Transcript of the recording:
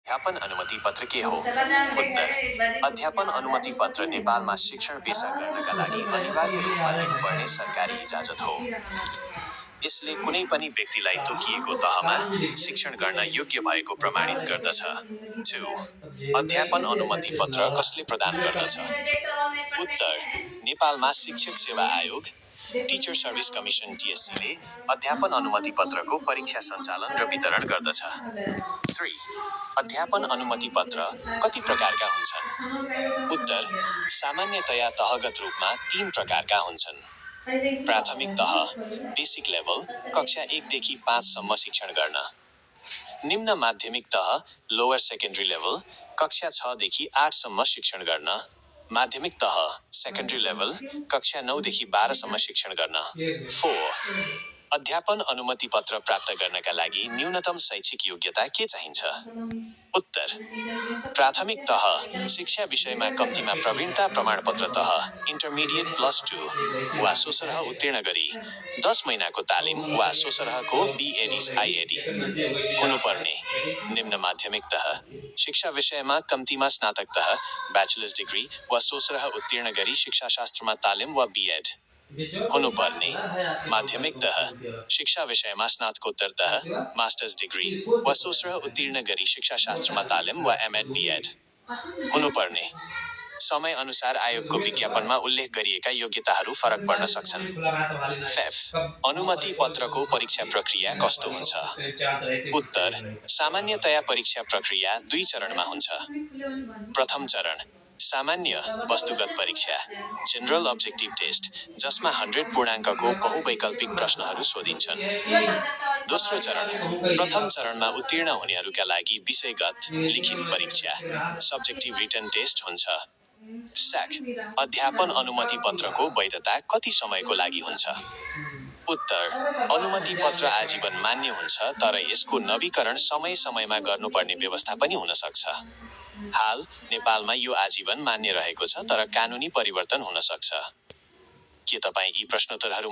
अध्यापन अनुमति पत्र के हो? उत्तर: अध्यापन अनुमति पत्र नेपालमा शिक्षण पेशा गर्नका लागि अनिवार्य रूपमा लिनुपर्ने सरकारी इजाजत हो। यसले कुनै पनि व्यक्तिलाई तोकिएको तहमा शिक्षण गर्न योग्य भएको प्रमाणित गर्दछ। 2. अध्यापन अनुमति पत्र कसले प्रदान गर्दछ? उत्तर: नेपालमा शिक्षक सेवा आयोग टिचर सर्भिस कमिसन (TSC) ले अध्यापन अनुमति पत्रको परीक्षा सञ्चालन र वितरण गर्दछ। 3. अध्यापन अनुमति पत्र कति प्रकारका हुन्छन्? उत्तर: सामान्यतया तहगत रूपमा 3 प्रकारका हुन्छन्। प्राथमिक तह बेसिक लेभल कक्षा 1 देखि 5 सम्म शिक्षण गर्न। निम्न माध्यमिक तह लोअर सेकेन्ड्री लेभल कक्षा 6 देखि 8 सम्म शिक्षण गर्न। माध्यमिक तह सेकेन्ड्री लेभल कक्षा 9 देखि 12 सम्म शिक्षण गर्न। 4. अध्यापन अनुमति पत्र प्राप्त गर्नका लागि न्यूनतम शैक्षिक योग्यता के चाहिन्छ? उत्तर: प्राथमिक तह शिक्षा विषयमा कम्तीमा प्रवीणता प्रमाणपत्र तह इन्टरमिडिएट +2 वा सोसरह उत्तीर्ण गरी 10 महिनाको तालिम वा सोसरहको BAD/IAD हुनुपर्ने। निम्न माध्यमिक तह शिक्षा विषयमा कम्तीमा स्नातक तह ब्याचलर्स डिग्री वा सोसरह उत्तीर्ण गरी शिक्षाशास्त्रमा तालिम वा BEd हुनुपर्ने। माध्यमिक तह शिक्षा विषयमा स्नातकोत्तर तह मास्टर्स डिग्री वा सोसरह उत्तीर्ण गरी शिक्षाशास्त्रमा तालिम वा MAd BEd हुनुपर्ने। समय अनुसार आयोगको विज्ञापनमा उल्लेख गरिएका योग्यताहरू फरक पर्न सक्छन्। 5. अनुमति पत्रको परीक्षा प्रक्रिया कस्तो हुन्छ? उत्तर: सामान्यतया परीक्षा प्रक्रिया 2 चरणमा हुन्छ। प्रथम चरण सामान्य वस्तुगत परीक्षा जनरल अब्जेक्टिभ टेस्ट, जसमा 100 पूर्णाङ्कको बहुवैकल्पिक प्रश्नहरू सोधिन्छन्। दोस्रो चरण प्रथम चरणमा उत्तीर्ण हुनेहरूका लागि विषयगत लिखित परीक्षा सब्जेक्टिभ रिटन टेस्ट हुन्छ। स्याक अध्यापन अनुमति पत्रको वैधता कति समयको लागि हुन्छ? उत्तर: अनुमति पत्र आजीवन मान्य हुन्छ, तर यसको नवीकरण समय-समयमा गर्नुपर्ने व्यवस्था पनि हुन सक्छ। हाल नेपालमा यो आजीवन मान्य रहेको छ, तर कानुनी परिवर्तन हुन सक्छ। के तपाईँ यी प्रश्नोत्तरहरू